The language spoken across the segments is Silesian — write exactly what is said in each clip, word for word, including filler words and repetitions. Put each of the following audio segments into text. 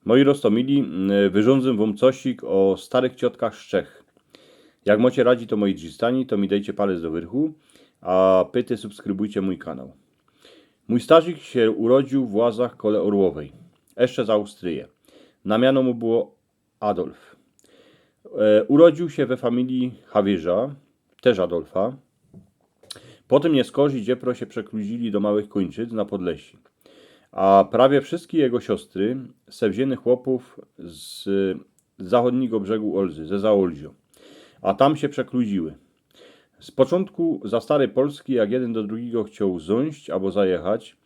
Moi roztomili, mm, wyrządzę wōm cosik ô starych ciotkach z Czech. Jak mocie radzi to moi drzistani, to mi dejcie palec do wyrchu, a pyty subskrybujcie mōj kanał. Mōj starzik sie urodziōł w Łazach kole Orłowej, jeszcze za Austryje. Na miano mu było Adolf. E, urodziōł sie we familiji Hawierza, tyż Adolfa. Potym niy skorzij dziepro sie przekludzili do Małych Kōńczyc na Podlesi. A prawie wszyjske jego siostry se wziyny chłopōw z zachodnigo brzegu Olzy, ze Zaolziŏ. A tam sie przekludziły. Z poczōntku za stary Polski, jak jedyn do drugigo chcioł zōńść abo zajechać,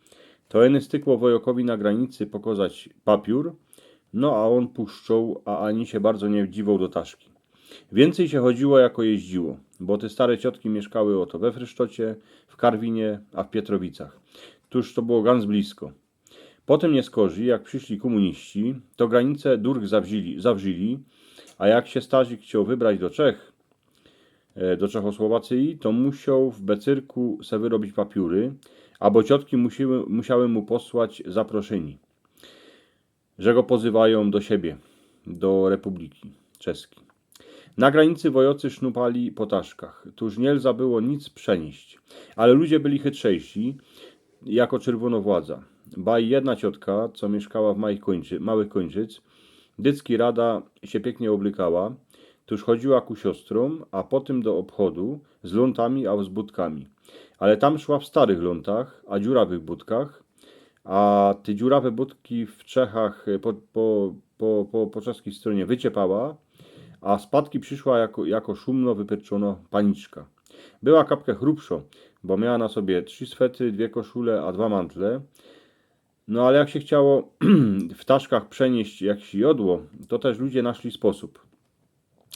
to jeny stykło wojokowi na granicy pokozać papiōr, no a ôn puszczoł, a ani sie bardzo niy dziwoł do Taszki. Wiyncyj sie chodziło jako jeździło, bo te stare ciotki miyszkały ôto we Frysztocie, w Karwinie, a w Pietrowicach. Tōż to było gans blisko. Potym niy skorzij, jak prziszli kōmuniści, to granice durch zawrzili, zawrzili, a jak sie starzik chcioł wybrać do Czech, e, do Czechosłowacyji, to musioł w Becyrku se wyrobić papiōry, abo ciotki musiały, musiały mu posłać zaproszynie, że go pozywajōm do siebie, do Republiki Czeski. Na granicy wojocy sznupali po Taszkach. Tōż niy lza było nic przeniyść, ale ludzie byli chytrzejsi jako czerwōnowładza. Baj jedna ciotka, co miyszkała w Małych Kōńczy-, Małych Kōńczyc, dycki rada sie piyknie ôblykała, tōż chodziła ku siostrōm, a potym do ôbchodu z lōntami, a z budkami. Ale tam szła w starych lōntach, a dziurawych budkach, a te dziurawe budki w Czechach, e, po, po, po, po, po czeskij strōnie wyciepała, a spadki prziszła jako, jako szumno wypyrczōno paniczka. Była kapkã chrupszŏ, bo miała na sobie trzi swetry, dwie koszule, a dwa mantle. No ale jak sie chciało w Taszkach przeniyść jakeś jodło, to tyż ludzie naszli sposōb.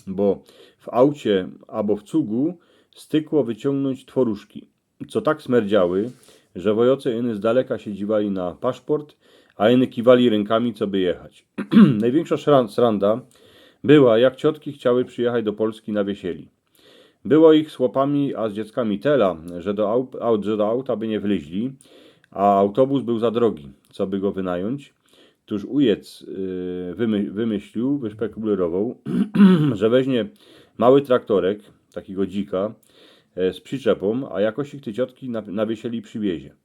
Bo w aucie abo w cugu stykło wyciōngnōńć tworōżki, co tak smyrdziały, że wojocy jeny z daleka sie dziwali na paszport, a jeny kiwali rynkami, coby jechać. Nojwiynkszŏ szran-, sranda była, jak ciotki chciały przijechać do Polski na wiesieli. Było ich z chłopami, a z dzieckami tela, że do aut-, aut-, że do auta by niy wlyźli, a autobus bōł za drogi, coby go wynajōńć. Tōż ujec, y, wymy-, wymyślił, wyszpekulyrowoł, że weźmie mały traktorek, takigo dzika, e, z przyczepōm, a jakosik tyj ciotki na, na wiesieli przywiezie.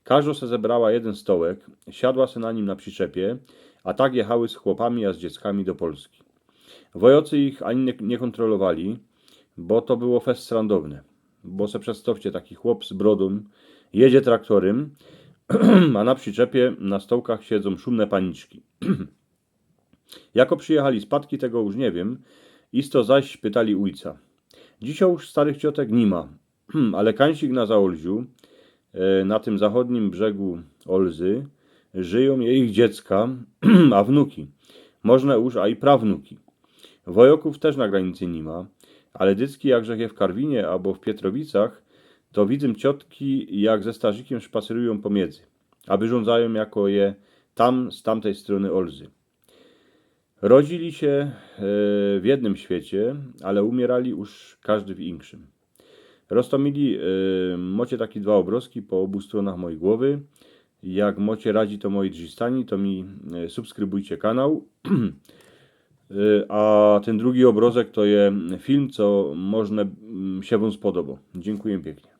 Kożdŏ se zebrała jedyn stołek, siadła se na nim na przyczepie, a tak jechały z chłopami, a z dzieckami do Polski. Wojocy ich ani niy, niy kōntrolowali, bo to było fest srandowne. Bo se przedstŏwcie, taki chłop z brodōm jedzie traktorym, a na przyczepie na stołkach siedzōm szumne paniczki. Jako przijechali spadki, tego już niy wiym. Isto zaś pytali ujca. Dzisiŏj już starych ciotek niy ma, ale kańsik na Zaolziu, e, na tym zachodnim brzegu Olzy, żyjōm jeich dziecka, a wnuki. Możne już a i prawnuki. Wojokōw tyż na granicy niy ma, ale dycki, jak żech je w Karwinie abo w Pietrowicach, to widzym ciotki, jak ze starzikiym szpacerujōm pomiydzy, a wyrządzajōm, jako je tam, z tamtej strōny Olzy. Rodzili sie, e, w jednym świecie, ale umierali już kożdy w inkszym. Roztōmili, e, mocie taki dwa ôbrozki po ôbu strōnach mojij głowy. Jak mocie radzi to moji drzistani, to mi, e, subskrybujcie kanał. E, a tyn drugi ôbrozek to je film, co możne, mm, sie wōm spodobo. Dziynkuję piyknie.